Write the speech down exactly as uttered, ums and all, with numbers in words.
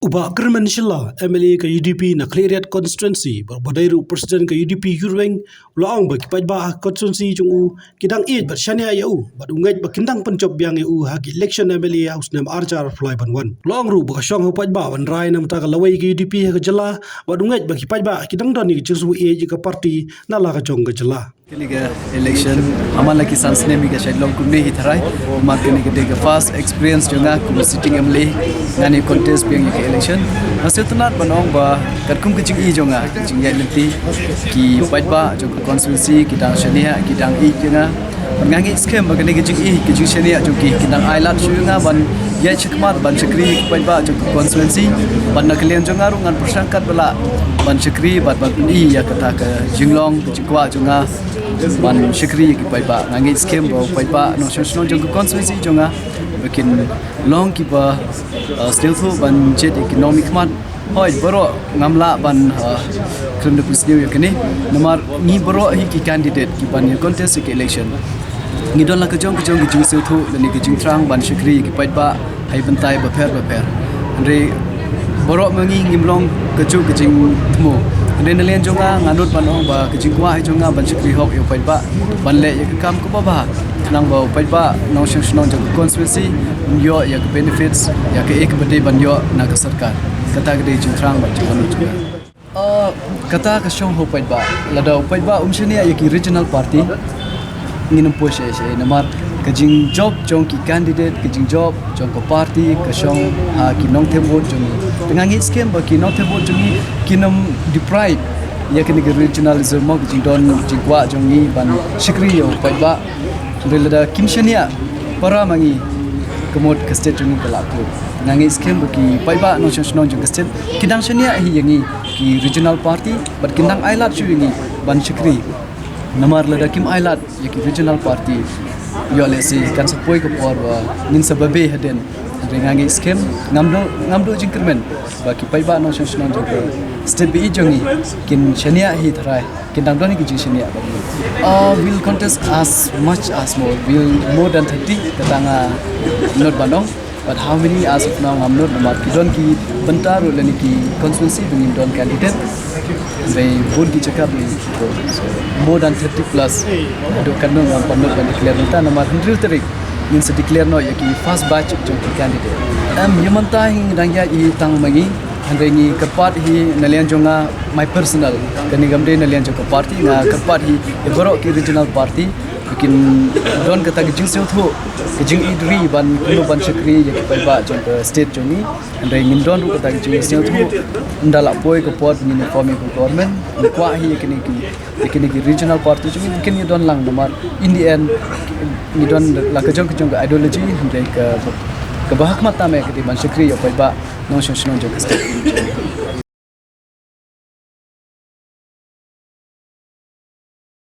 U Bah Kyrmen Shylla, M L A ka U D P na Khliehriat constituency, bad ba dei ruh President ka U D P Youth Wing, u la ong ba ki paidbah ha constituency jong u ki dang ïeit bad shaniah ïa u, bad u ngeit ba kin dang pynjop biang ïa u ha ki election M L A ha u snem ar hajar arphew lai ban wan. U la ong ruh ba ka shong ha u paidbah ban rai na ka bynta ka lawei ka U D P ha ka jylla, bad u ngeit ba ki paidbah ki dang don ïa ka jingsngewsih ïa ka party na la ka jong ka jylla. Kane ka election, ha man la ki san snem hi ka shait long kumne hi tharai. Namar kane ka dei ka first experience jong nga kum sitting M L A, ngan ïa contest biang ïa ka election. Nga sngewtynnat ban ong ba katkum ka jingïeit jong nga, ka jingïaid lynti, ki paidbah jong ka constituency ki dang shaniah, ki dang ïeit ïa nga. Bad nga ngeit skhem ba kane ka jingïeit, ka jingshaniah jong ki, ki dang ailad shuh ïa nga ban ïaid shakhmat ban shakri ïa ki paidbah jong ka constituency. Bad na ka liang jong nga ruh ngan pyrshang katba lah ban shakri bad ban pyni ïa kata ka jinglong, ka jingkwah jong nga ban shakri ïa ki paidbah. Nga ngeit skhem ba u paidbah nongshong shnong jong ka constituency jong nga ba kin long kiba, uh, sngewthuh ban jied ïa ki nongmihkhmat. Hooid, baroh ngam lah ban, uh, khlem da pynsniew ïa kane. Namar ngi baroh hi ki candidate kiban ïa contest ïa ka election, ngi don la ka jong ka jong ka jingsngewthuh lane ka jingthrang ban shakri ïa ki paidbah ha ki bynta bapher bapher. Hynrei baroh ma ngi ngim long kajuh ka jingthmu. Hynrei na liang jong nga, nga nud ban ong ba ka jingkwah jong nga ban shakri hok ïa u paidbah, ban leh ïa ka kam kaba bha, khnang ba u paidbah nongshong shnong jong ka constituency un ïoh ïa ka benefits, ïa kaei kaba dei ban ïoh na ka sorkar. Kata ka dei jingthrang bad jingmane jong nga. Ah, kata ka shong ha u paidbah. Lada u paidbah um shaniah ïa ki regional party, ngin ym poi sha ei sha ei. Namar ka jingjop jong ki candidate, ka jingjop jong ka party ka shong ha ki nongthep vote jong ngi. Te nga ngeit skhem ba ki nongthep vote jong ngi kin ym deprive ïa kane ka regionalism, mo, ka jingdon jingkwah jong ngi ban shakri ïa u paidbah. Hynrei lada kim shaniah para ma ngi, ka mut ka state jong ngi ka la kut. Nga ngeit skhem ba ki paidbah nongshong shnong jong ka state ki dang shaniah hi ïa ngi ki regional party, bad kin dang ailad shuh ïa ngi ban shakri. Namar lada kim ailad ïa ki regional party, ïoh lehse kan sa poi ka por ba ngin sa babe hadien. Hynrei nga ngeit skhem, ngam duh, ngam duh jingkyrmen ba ki paidbah nongshong shnong jong ka state ba ïeit jong ngi kin shaniah hi tharai, kin dang don hi ki jingshaniah bad ngi. Uh, we'll contest as much as more. We'll more than thirty, kata nga nud ban ong. But how many as of now ngam nud, namar ki don ki bynta ruh lane ki constituency ba ngim don candidate. Hynrei bun ki jaka ba ngim don. So, more than thirty plus. Haduh katno ngam pat nud ban declare mynta, namar hynriew tarik ngin sa declare noh ïa ki first batch jong ki candidate. Em, ïa mynta hi ngi dang ïaid hi tang ma ngi, hynrei ngi kyrpad hi na liang jong nga, my personal, kane kam dei na liang jong ka party, nga kyrpad hi ïa baroh ki regional party ba kin don kata ka jingsngewthuh, ka jingïeit ri ban kumno ban shakri ïa ki paidbah jong ka state jong ngi. Hynrei ngim don ruh kata ka jingsngewthuh. Ynda la poi ka por ba ngin inform ïa ka government, ngi kwah hi ïa kine ki, ïa kine ki regional party jong ngi kin ïa don lang, namar in the end ngi don la ka jong ka jong ka ideology, hynrei ka, kaba ha khmat tam eh ka dei ban shakri ïa u paidbah nongshong shnong jong ka state.